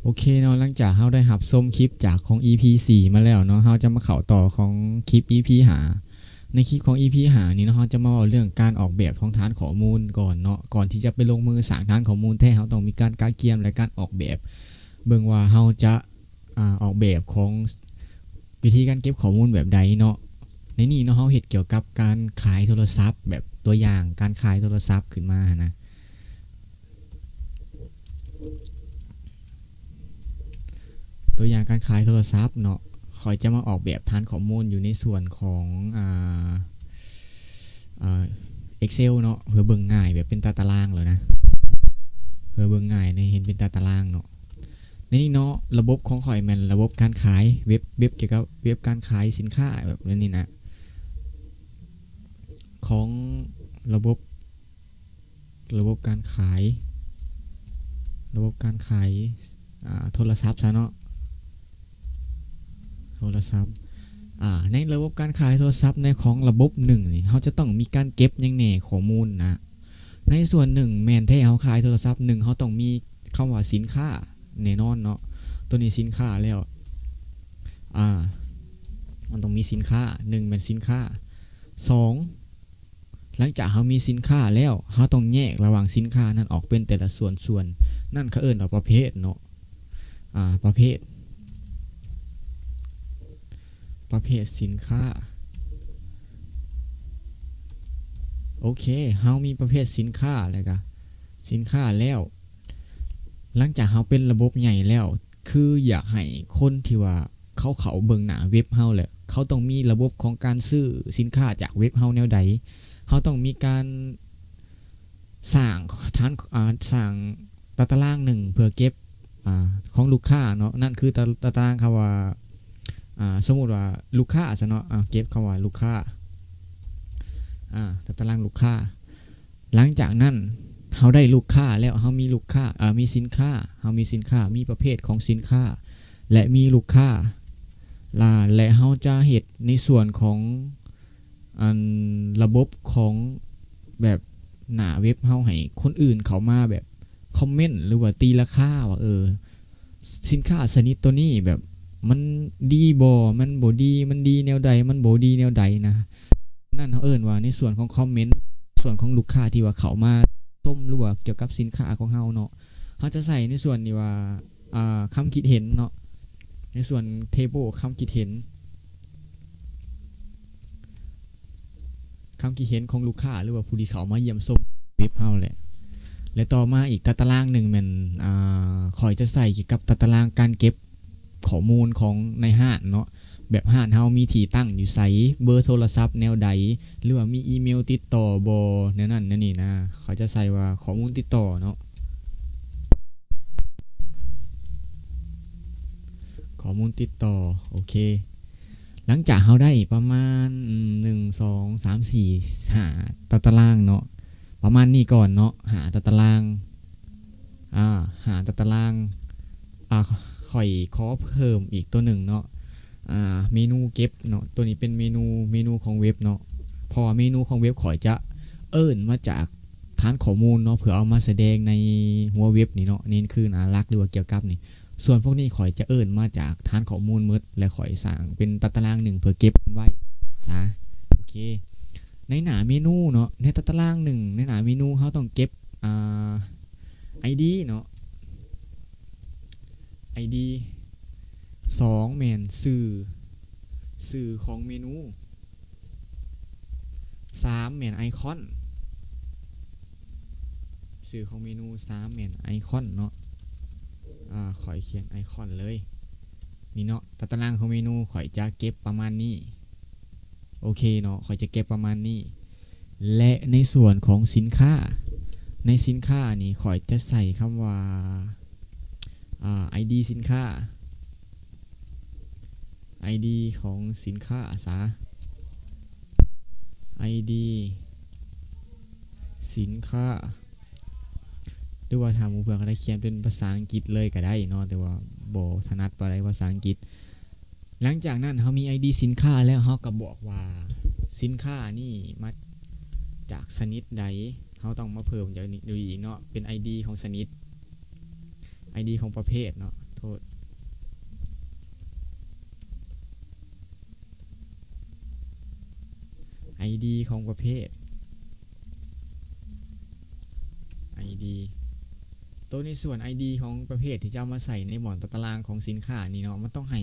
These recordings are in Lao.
ໂອເຄເນາະ, ຫຼັງຈາກເຮົາໄດ້ຮັບຊົມຄລິບຈາກຂອງອີພີສີ່ມາແລ້ວເນາະ, ເຮົາຈະມາເຂົ້າຕໍ່ຂອງຄລິບອີພີຫ້າ. ໃນຄລິບຂອງອີພີຫ້ານີ້ເນາະ, ເຮົາຈະມາເວົ້າເລື່ອງການອອກແບບຂອງຖານຂໍ້ມູນກ່ອນເນາະ. ກ່ອນທີ່ຈະໄປລົງມືສ້າງຖານຂໍ້ມູນແທ້, ເຮົາຕ້ອງມີການກະກຽມ ແລະ ການອອກແບບ, ເບິ່ງວ່າເຮົາຈະ ອາ ອອກແບບຂອງວິທີການເກັບຂໍ້ມູນແບບໃດເນາະ. ໃນນີ້ເນາະ, ເຮົາເຮັດກ່ຽວກັບການຂາຍໂທລະສັບ, ແບບຕົວຢ່າງການຂາຍໂທລະສັບຂຶ້ນມາຫັ້ນນະ. ຕົວຢ່າງການຂາຍໂທລະສັບເນາະ, ຂ້ອຍຈະມາອອກແບບຖານຂໍ້ມູນຢູ່ໃນສ່ວນຂອງ ອາ ອາ Excel ເນາະ, ເພື່ອເບິ່ງງ່າຍ ແບບເປັນຕາຕະລາງແລ້ວນະ, ເພື່ອເບິ່ງງ່າຍໃນ ເຫັນເປັນຕາຕະລາງເນາະ. ໃນນີ້ເນາະ, ລະບົບຂອງຂ້ອຍແມ່ນລະບົບການຂາຍ, ເວັບ ເວັບກ່ຽວກັບເວັບການຂາຍສິນຄ້າແບບນີ້ນະ, ຂອງລະບົບ ລະບົບການຂາຍ ລະບົບການຂາຍ ອາ ໂທລະສັບຊະເນາະ, ໂທລະສັບ. ອາ ໃນລະບົບການຂາຍໂທລະສັບໃນຂອງລະບົບໜຶ່ງນີ້, ເຮົາຈະຕ້ອງມີການເກັບຫຍັງແດ່ຂໍ້ມູນນະ. ໃນສ່ວນໜຶ່ງແມ່ນແທ້ເຮົາຂາຍໂທລະສັບ, ໜຶ່ງ ເຮົາຕ້ອງມີຄຳວ່າສິນຄ້າແນ່ນອນເນາະ, ໂຕນີ້ສິນຄ້າແລ້ວ ອາ ມັນຕ້ອງມີສິນຄ້າ, ໜຶ່ງ ແມ່ນສິນຄ້າ, ສອງ ຫຼັງຈາກເຮົາມີສິນຄ້າແລ້ວ, ເຮົາຕ້ອງແຍກລະຫວ່າງສິນຄ້ານັ້ນອອກເປັນແຕ່ລະສ່ວນໆ, ນັ້ນເຂົາເອີ້ນວ່າປະເພດເນາະ, ອາ ປະເພດ ປະເພດສິນຄ້າ. ໂອເຄ, ເຮົາມີປະເພດສິນຄ້າ ແລ້ວກະສິນຄ້າແລ້ວ, ຫຼັງຈາກເຮົາເປັນລະບົບໃຫຍ່ແລ້ວ, ຄືຢາກໃຫ້ຄົນທີ່ວ່າເຂົາເຂົ້າເບິ່ງໜ້າເວັບເຮົາແຫຼະ, ເຂົາຕ້ອງມີລະບົບຂອງການຊື້ສິນຄ້າຈາກເວັບເຮົາແນວໃດ? ເຮົາຕ້ອງມີການສ້າງຖານ ອາ ສ້າງຕາຕະລາງໜຶ່ງເພື່ອເກັບ ອາ ຂອງລູກຄ້າເນາະ, ນັ້ນຄືຕາ ຕາຕະລາງຄຳວ່າ ອາ ສົມມຸດວ່າລູກຄ້າຊະເນາະ, ອາ ເກັບຄຳວ່າລູກຄ້າ ອາ ຕາຕະລາງລູກຄ້າ. ຫຼັງຈາກນັ້ນເຮົາໄດ້ລູກຄ້າແລ້ວ, ເຮົາມີລູກຄ້າ ເອີ ມີສິນຄ້າ, ເຮົາມີສິນຄ້າ, ມີປະເພດຂອງສິນຄ້າ ແລະ ມີລູກຄ້າ ລະ ແລະ ເຮົາຈະເຮັດໃນສ່ວນຂອງ ອັນ ລະບົບຂອງແບບໜ້າເວັບເຮົາໃຫ້ຄົນອື່ນເຂົ້າມາແບບຄອມເມັນ ຫຼືວ່າຕີລາຄາວ່າ ເອີ ສິນຄ້າຊະນິດໂຕນີ້ແບບມັນດີບໍ່ ມັນບໍ່ດີ ມັນດີແນວໃດ ມັນບໍ່ດີແນວໃດນະ. ນັ້ນເຮົາເອີ້ນວ່າໃນສ່ວນຂອງຄອມເມັນ, ສ່ວນຂອງລູກຄ້າທີ່ວ່າເຂົ້າມາຊົມ ຫຼືວ່າກ່ຽວກັບສິນຄ້າຂອງເຮົາເນາະ, ເຮົາຈະໃສ່ໃນສ່ວນນີ້ວ່າ ອ່າ ຄຳຄິດເຫັນເນາະ, ໃນສ່ວນເທເບິ້ນຄຳຄິດເຫັນ ຄຳຄິດເຫັນຂອງລູກຄ້າ ຫຼືວ່າຜູ້ທີ່ເຂົ້າມາຢ້ຽມຊົມເວັບເຮົາແຫຼະ. ແລະ ຕໍ່ມາອີກຕາຕະລາງໜຶ່ງແມ່ນ ອ່າ ຂ້ອຍຈະໃສ່ກ່ຽວກັບຕາຕະລາງການເກັບຂໍ້ມູນຂອງໃນຮ້ານເນາະ, ແບບຮ້ານເຮົາມີທີ່ຕັ້ງຢູ່ໃສ, ເບີໂທລະສັບແນວໃດ ຫຼືວ່າມີອີເມວຕິດຕໍ່ບໍ່ ແນວນັ້ນແນວນີ້ນະ. ເຂົາຈະໃສ່ວ່າຂໍ້ມູນຕິດຕໍ່ເນາະ, ຂໍ້ມູນຕິດຕໍ່. ໂອເຄ, ຫຼັງຈາກເຮົາໄດ້ປະມານ ອືມ ໜຶ່ງ ສອງ ສາມ ສີ່ ຫ້າ ຕາຕະລາງເນາະ, ປະມານນີ້ກ່ອນເນາະ, ຫ້າ ຕາຕະລາງ. ອາ ຫ້າ ຕາຕະລາງ. ອາ ຂ້ອຍຂໍເພີ່ມອີກຕົວໜຶ່ງເນາະ, ອາ ເມນູເກັບເນາະ, ຕົວນີ້ເປັນເມນູ ເມນູຂອງເວັບເນາະ, ເພາະວ່າເມນູຂອງເວັບຂ້ອຍຈະເອີ້ນມາຈາກຖານຂໍ້ມູນເນາະ ເພື່ອເອົາມາສະແດງໃນຫົວເວັບນີ້ເນາະ, ນີ້ຄືໜ້າຫຼັກ ຫຼືວ່າກ່ຽວກັບນີ້. ສ່ວນພວກນີ້ຂ້ອຍຈະເອີ້ນມາຈາກຖານຂໍ້ມູນໝົດ ແລະ ຂ້ອຍສ້າງເປັນຕາຕະລາງໜຶ່ງເພື່ອເກັບມັນໄວ້ຊະ. ໂອເຄ, ໃນໜ້າເມນູເນາະ, ໃນຕາຕະລາງໜຶ່ງ ໃນໜ້າເມນູເຮົາຕ້ອງເກັບ ອາ ໄອດີເນາະ, ໄອດີ. ສອງ ແມ່ນຊື່ ຊື່ຂອງເມນູ. ສາມ ແມ່ນໄອຄອນ, ຊື່ຂອງເມນູ. ສາມ ແມ່ນໄອຄອນເນາະ, ອາ ຂ້ອຍຂຽນໄອຄອນເລີຍ. ນີ້ເນາະ, ຕາຕະລາງຂອງເມນູຂ້ອຍຈະເກັບປະມານນີ້. ໂອເຄເນາະ, ຂ້ອຍຈະເກັບປະມານນີ້. ແລະ ໃນສ່ວນຂອງສິນຄ້າ, ໃນສິນຄ້ານີ້ຂ້ອຍຈະໃສ່ຄຳວ່າ ອາ ໄອດີສິນຄ້າ, ໄອດີຂອງສິນຄ້າຊະ, ໄອດີສິນຄ້າ. ຫຼືວ່າຖ້າໝູ່ເພື່ອນກໍໄດ້ຂຽນເປັນພາສາອັງກິດເລີຍກໍໄດ້ເນາະ, ແຕ່ວ່າບໍ່ຖະໜັດປານໃດພາສາອັງກິດ. ຫຼັງຈາກນັ້ນເຮົາມີໄອດີສິນຄ້າແລ້ວ ເຮົາກໍບອກວ່າສິນຄ້ານີ້ມາຈາກຊະນິດໃດ, ເຮົາຕ້ອງມາເພີ່ມຈາກນີ້ອີກເນາະ, ເປັນໄອດີຂອງຊະນິດ, ໄອດີຂອງປະເພດເນາະ, ຕ ໂທດ ໄອດີ ຂອງປະເພດ ໄອດີ ໂຕໃນສ່ວນໄອດີຂອງປະເພດທີ່ຈະເອົາມາໃສ່ໃນບ່ອນຕາຕະລາງຂອງສິນຄ້ານີ້ເນາະ ມັນຕ້ອງໃຫ້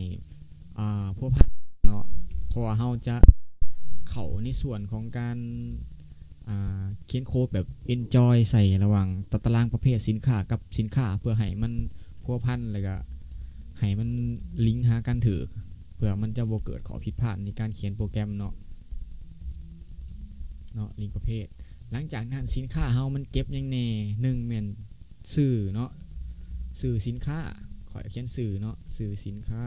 ອ່າ ພົວພັນເນາະ ເພາະວ່າເຮົາຈະເຂົ້າໃນສ່ວນຂອງການ ອ່າ ຂຽນໂຄດແບບ enjoy ໃສ່ລະຫວ່າງຕາຕະລາງປະເພດສິນຄ້າກັບສິນຄ້າ ເພື່ອໃຫ້ມັນພົວພັນ ແລ້ວກະໃຫ້ມັນລິງຫາກັນຖືກ ເພື່ອມັນຈະບໍ່ເກີດຂໍ້ຜິດພາດໃນການຂຽນໂປຣແກຣມເນາະ ເນາະ ລິງປະເພດ. ຫຼັງຈາກນັ້ນສິນຄ້າເຮົາມັນເກັບຫຍັງແດ່? ໜຶ່ງແມ່ນຊື່ເນາະ ຊື່ສິນຄ້າ ຂ້ອຍຂຽນຊື່ເນາະ ຊື່ສິນຄ້າ.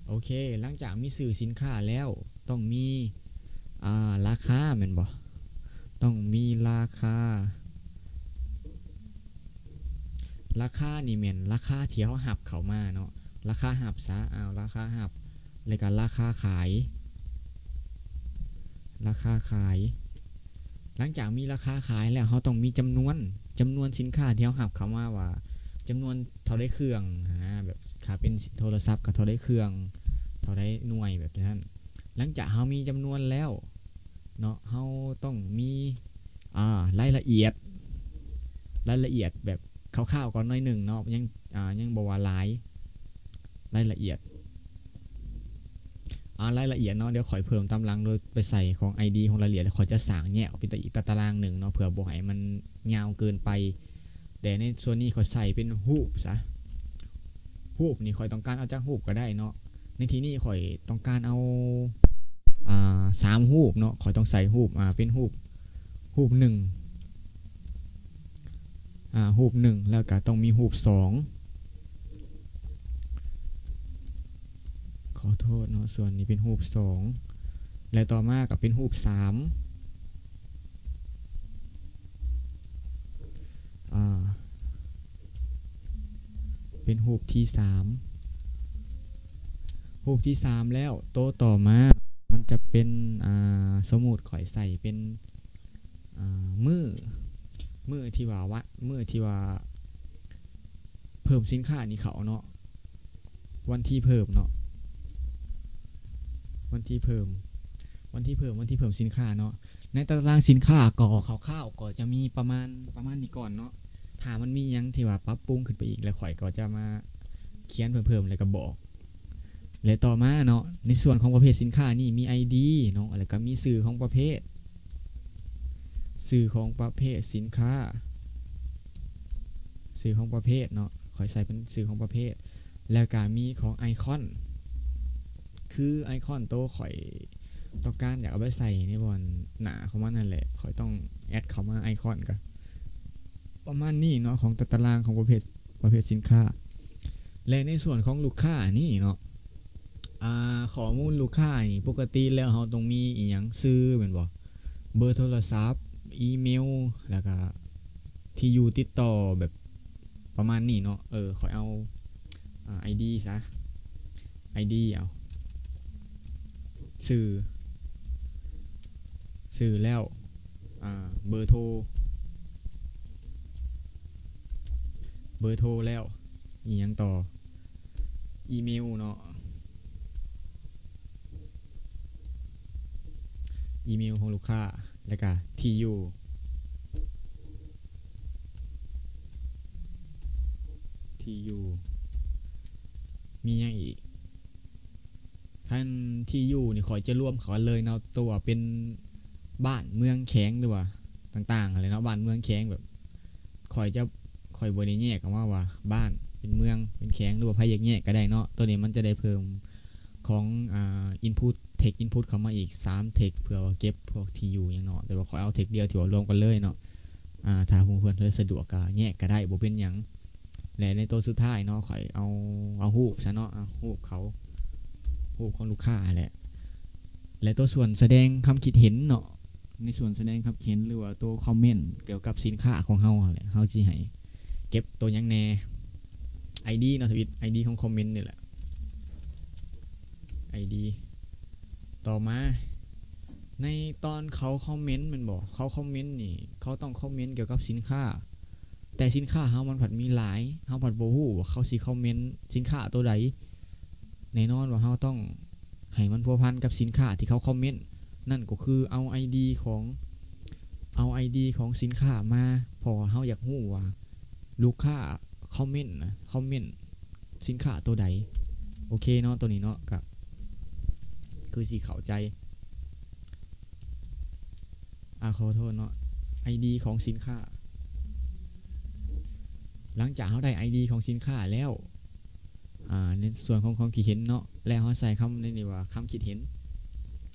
ໂອເຄ ຫຼັງຈາກມີຊື່ສິນຄ້າແລ້ວ ຕ້ອງມີ ອ່າ ລາຄາແມ່ນບໍ່? ຕ້ອງມີລາຄາ ລາຄານີ້ແມ່ນລາຄາທີ່ເຮົາຮັບເຂົ້າມາເນາະ ລາຄາຮັບຊະ ເອົາລາຄາຮັບ ແລ້ວກະລາຄາຂາຍ ລາຄາຂາຍ. ຫຼັງຈາກມີລາຄາຂາຍແລ້ວ ເຮົາຕ້ອງມີຈຳນວນ ຈຳນວນສິນຄ້າທີ່ເຮົາຮັບເຂົ້າມາວ່າ ຈຳນວນເທົ່າໃດເຄື່ອງຫັ້ນນະ ແບບຖ້າເປັນໂທລະສັບກະເທົ່າໃດເຄື່ອງ ເທົ່າໃດໜ່ວຍ ແບບນັ້ນ. ຫຼັງຈາກເຮົາມີຈຳນວນແລ້ວເນາະ ເຮົາຕ້ອງມີ ອ່າ ລາຍລະອຽດ ລາຍລະອຽດແບບຄ່າວໆກ່ອນໜ້ອຍໜຶ່ງເນາະ ຍັງ ອ່າ ຍັງບໍ່ວ່າຫຼາຍ ລາຍລະອຽດ ອ່າ ລາຍລະອຽດເນາະ ດຽວຂ້ອຍເພີ່ມຕາມຫຼັງໂດຍໄປໃສ່ຂອງໄອດີຂອງລາຍລະອຽດ ແລ້ວຂ້ອຍຈະສ້າງແຍກອອກເປັນຕາອີກຕາຕະລາງໜຶ່ງເນາະ ເພື່ອບໍ່ໃຫ້ມັນຍາວເກີນໄປ. ແຕ່ໃນສ່ວນນີ້ຂ້ອຍໃສ່ເປັນຮູບຊະ ຮູບນີ້ຂ້ອຍຕ້ອງການເອົາຈັກຮູບກະໄດ້ເນາະ ໃນທີ່ນີ້ຂ້ອຍຕ້ອງການເອົາ ອ່າ ສາມຮູບເນາະ ຂ້ອຍຕ້ອງໃສ່ຮູບ ອ່າ ເປັນຮູບ ຮູບໜຶ່ງ ອ່າ ຮູບໜຶ່ງ ແລ້ວກະຕ້ອງມີຮູບສອງ ຂໍໂທດເນາະ ສ່ວນນີ້ເປັນຮູບສອງ ແລະຕໍ່ມາກະເປັນຮູບສາມ ອ່າ ເປັນຮູບທີສາມ ຮູບທີສາມແລ້ວ ໂຕຕໍ່ມາມັນຈະເປັນ ອ່າ ສົມມຸດຂ້ອຍໃສ່ເປັນ ອ່າ ມື້ ມື້ທີ່ວ່າ ວະ ມື້ທີ່ວ່າເພີ່ມສິນຄ້ານີ້ເຂົ້າເນາະ ວັນທີເພີ່ມເນາະ ວັນທີເພີ່ມ ວັນທີເພີ່ມ ວັນທີເພີ່ມສິນຄ້າເນາະ. ໃນຕາຕະລາງສິນຄ້າກໍຄ່າວໆກໍຈະມີປະມານ ປະມານນີ້ກ່ອນເນາະ ຖ້າມັນມີຫຍັງທີ່ວ່າປັບປຸງຂຶ້ນໄປອີກ ແລ້ວຂ້ອຍກໍຈະມາຂຽນເພີ່ມໆ ແລ້ວກໍບອກ. ແລະຕໍ່ມາເນາະ ໃນສ່ວນຂອງປະເພດສິນຄ້ານີ້ມີໄອດີເນາະ ແລ້ວກໍມີຊື່ຂອງປະເພດ ຊື່ຂອງປະເພດສິນຄ້າ ຊື່ຂອງປະເພດເນາະ ຂ້ອຍໃສ່ເປັນຊື່ຂອງປະເພດ ແລ້ວກະມີຂອງໄອຄອນ ຄືໄອຄອນໂຕຂ້ອຍຕ້ອງການຢາກເອົາໄປໃສ່ໃນບ່ອນໜ້າຂອງມັນຫັ້ນແຫຼະ ຂ້ອຍຕ້ອງແອັດເຂົ້າມາໄອຄອນ ກະປະມານນີ້ເນາະ ຂອງຕາຕະລາງຂອງປະເພດ ປະເພດສິນຄ້າ. ແລະໃນສ່ວນຂອງລູກຄ້ານີ້ເນາະ ອ່າ ຂໍ້ມູນລູກຄ້ານີ້ ປົກກະຕິແລ້ວເຮົາຕ້ອງມີອີ່ຫຍັງ ຊື່ແມ່ນບໍ່ ເບີໂທລະສັບ ອີເມວ ແລ້ວກະທີ່ຢູ່ຕິດຕໍ່ ແບບປະມານນີ້ເນາະ. ເອີ ຂ້ອຍເອົາ ອ່າ ໄອດີຊະ ໄອດີ ເອົາ ຊື່ ຊື່ແລ້ວ ອ່າ ເບີໂທ ເບີໂທແລ້ວ ອີ່ຫຍັງຕໍ່ ອີເມວເນາະ ອີເມວຂອງລູກຄ້າ ແລ້ວກະທີ່ຢູ່ ທີ່ຢູ່ ມີຫຍັງອີກ? ຄັນທີ່ຢູ່ນີ້ຂ້ອຍຈະລວມເຂົ້າກັນເລີຍເນາະ ຕົວເປັນບ້ານເມືອງແຂວງ ຫຼືວ່າຕ່າງໆຫັ້ນແຫຼະເນາະ ບ້ານເມືອງແຂວງ ແບບຂ້ອຍຈະ ຂ້ອຍບໍ່ໄດ້ແຍກອອກມາວ່າບ້ານເປັນເມືອງເປັນແຂວງ ຫຼືວ່າໃຜຢາກແຍກກະໄດ້ເນາະ. ໂຕນີ້ມັນຈະໄດ້ເພີ່ມຂອງ ອ່າ ອິນພຸດ ເທັກອິນພຸດເຂົ້າມາອີກສາມເທັກ ເພື່ອວ່າເກັບພວກທີ່ຢູ່ຫຍັງເນາະ ແຕ່ວ່າຂ້ອຍເອົາເທັກດຽວທີ່ວ່າລວມກັນເລີຍເນາະ. ອ່າ ຖ້າເພື່ອນໆສະດວກກະແຍກກະໄດ້ ບໍ່ເປັນຫຍັງ. ແລະໃນໂຕສຸດທ້າຍເນາະ ຂ້ອຍເອົາ ເອົາຮູບຊະເນາະ ເອົາຮູບເຂົາ ຮູບຂອງລູກຄ້າຫັ້ນແຫຼະ ແລະໂຕສ່ວນສະແດງຄຳຄິດເຫັນເນາະ ໃນສ່ວນສະແດງຄຳຄິດເຫັນ ຫຼືວ່າໂຕຄອມເມັນກ່ຽວກັບສິນຄ້າຂອງເຮົາຫັ້ນແຫຼະ ເຮົາຊິໃຫ້ເກັບໂຕຫຍັງແດ່? ໄອດີເນາະ ທະວິດ ໄອດີຂອງຄອມເມັນນີ້ແຫຼະ ໄອດີ. ຕໍ່ມາ ໃນຕອນເຂົາຄອມເມັນແມ່ນບໍ່? ເຂົາຄອມເມັນນີ້ ເຂົາຕ້ອງຄອມເມັນກ່ຽວກັບສິນຄ້າ ແຕ່ສິນຄ້າເຮົາມັນພັດມີຫຼາຍ ເຮົາພັດບໍ່ຮູ້ວ່າເຂົາຊິຄອມເມັນສິນຄ້າໂຕໃດ. ແນ່ນອນວ່າເຮົາຕ້ອງໃຫ້ມັນພົວພັນກັບສິນຄ້າທີ່ເຂົາຄອມເມັນ, ນັ້ນກໍຄືເອົາໄອດີຂອງ ເອົາໄອດີຂອງສິນຄ້າມາ ເພາະວ່າເຮົາຢາກຮູ້ວ່າລູກຄ້າຄອມເມັນນະ ຄອມເມັນສິນຄ້າໂຕໃດ. ໂອເຄເນາະ ໂຕນີ້ເນາະ ກະຄືຊິເຂົ້າໃຈ. ອາ ຂໍໂທດເນາະ ໄອດີຂອງສິນຄ້າ. ຫຼັງຈາກເຮົາໄດ້ໄອດີຂອງສິນຄ້າແລ້ວ ອາ ໃນສ່ວນຂອງຄວາມຄິດເຫັນເນາະ ແລ້ວເຮົາໃສ່ຄຳໃນນີ້ວ່າຄຳຄິດເຫັນ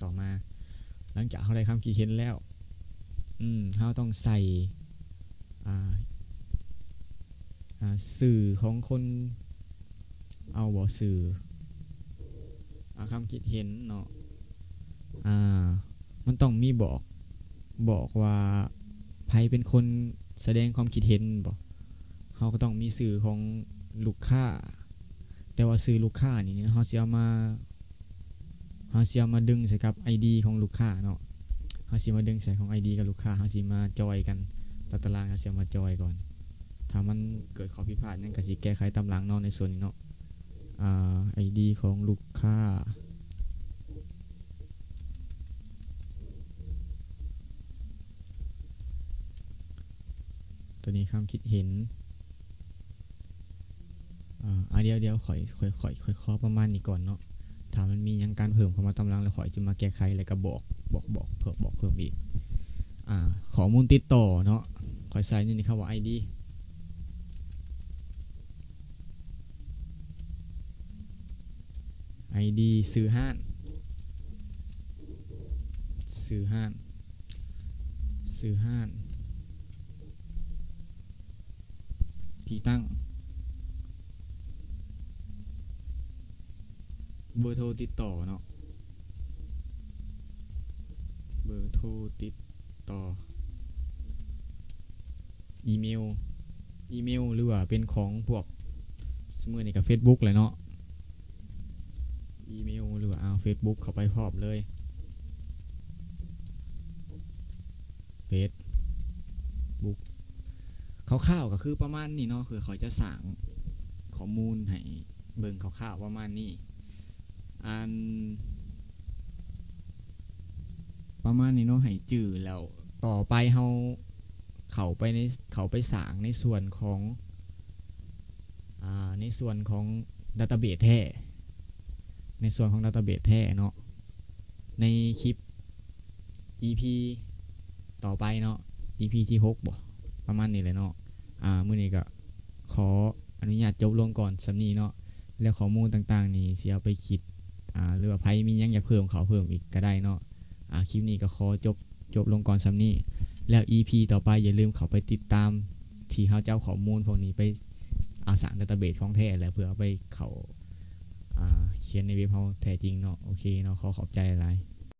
ຕໍ່ມາ. ຫຼັງຈາກເຮົາໄດ້ຄຳຄິດເຫັນແລ້ວ ອືມ ເຮົາຕ້ອງໃສ່ ອາ ອາ ຊື່ຂອງຄົນ ເອົາບໍ່ ຊື່ ອາ ຄຳຄິດເຫັນເນາະ ອາ ມັນຕ້ອງມີບອກ ບອກວ່າໃຜເປັນຄົນສະແດງຄວາມຄິດເຫັນບໍ? ເຮົາກໍຕ້ອງມີຊື່ຂອງລູກຄ້າ ແຕ່ວ່າຊື່ລູກຄ້ານີ້ເຮົາຊິເອົາມາ ເຮົາຊິເອົາມາດຶງໃສ່ກັບໄອດີຂອງລູກຄ້າເນາະ ເຮົາຊິມາດຶງໃສ່ຂອງໄອດີກັບລູກຄ້າ ເຮົາຊິມາຈອຍກັນ ຕາຕະລາງເຮົາຊິເອົາມາຈອຍກ່ອນ. ຖ້າມັນເກີດຂໍ້ຜິດພາດຫຍັງກໍຊິແກ້ໄຂຕາມຫຼັງເນາະ ໃນສ່ວນນີ້ເນາະ. ອາ ໄອດີຂອງລູກຄ້າ ໂຕນີ້ຄຳຄິດເຫັນ. ອາ ດຽວ ດຽວ ຂ້ອຍ ຂ້ອຍ ຂ້ອຍ ຂ້ອຍຂໍປະມານນີ້ກ່ອນເນາະ. ຖ້າມັນມີຫຍັງການເພີ່ມເຂົ້າມາຕາມຫຼັງ ແລ້ວຂ້ອຍຈະມາແກ້ໄຂ ແລ້ວກໍບອກ ບອກ ບອກເພີ່ມ ບອກເພີ່ມອີກ. ອາ ຂໍ້ມູນຕິດຕໍ່ເນາະ ຂ້ອຍໃສ່ໃນນີ້ຄຳວ່າໄອດີ ໄອດີ ຊື່ຮ້ານ ຊື່ຮ້ານ ຊື່ຮ້ານ ທີ່ຕັ້ງ ເບີໂທຕິດຕໍ່ເນາະ ເບີໂທຕິດຕໍ່ ອີເມວ ອີເມວ ຫຼືວ່າເປັນຂອງພວກ ຊຸມື້ນີ້ກໍເຟສບຸກແຫຼະເນາະ ອີເມວ ຫຼືວ່າເອົາເຟສບຸກເຂົ້າໄປພ້ອມເລີຍ ເຟສບຸກ ຄ່າວໆກໍຄືປະມານນີ້ເນາະ ຄືຂ້ອຍຈະສ້າງຂໍ້ມູນໃຫ້ເບິ່ງຄ່າວໆປະມານນີ້ ອັນ ປະມານນີ້ເນາະ ໃຫ້ຈື່ແລ້ວ ຕໍ່ໄປເຮົາເຂົ້າໄປໃນ ເຂົ້າໄປສ້າງໃນສ່ວນຂອງ ອາ ໃນສ່ວນຂອງດາຕາເບສແທ້ ໃນສ່ວນຂອງດາຕາເບສແທ້ເນາະ ໃນຄລິບ ອີພີ ຕໍ່ໄປເນາະ ອີພີທີຫົກບໍ ປະມານນີ້ແຫຼະເນາະ. ອາ ມື້ນີ້ກໍຂໍອະນຸຍາດຈົບລົງກ່ອນສ່ຳນີ້ເນາະ ແລ້ວຂໍ້ມູນຕ່າງໆນີ້ຊິເອົາໄປຄິດ ອາ ຫຼືວ່າໃຜມີຫຍັງຢາກເພີ່ມເຂົ້າເພີ່ມອີກກໍໄດ້ເນາະ. ອາ ຄລິບນີ້ກໍຂໍຈົບ ຈົບລົງກ່ອນສ່ຳນີ້ ແລ້ວອີພີຕໍ່ໄປຢ່າລືມເຂົ້າໄປຕິດຕາມ ທີ່ເຮົາຈະເອົາຂໍ້ມູນພວກນີ້ໄປ ອາ ສ້າງດາຕາເບສຂອງແທ້ ແລ້ວເພື່ອເອົາໄປເຂົ້າ ອາ ຂຽນໃນເວັບເຮົາແທ້ຈິງເນາະ. ໂອເຄເນາະ ຂໍຂອບໃຈຫຼາຍ.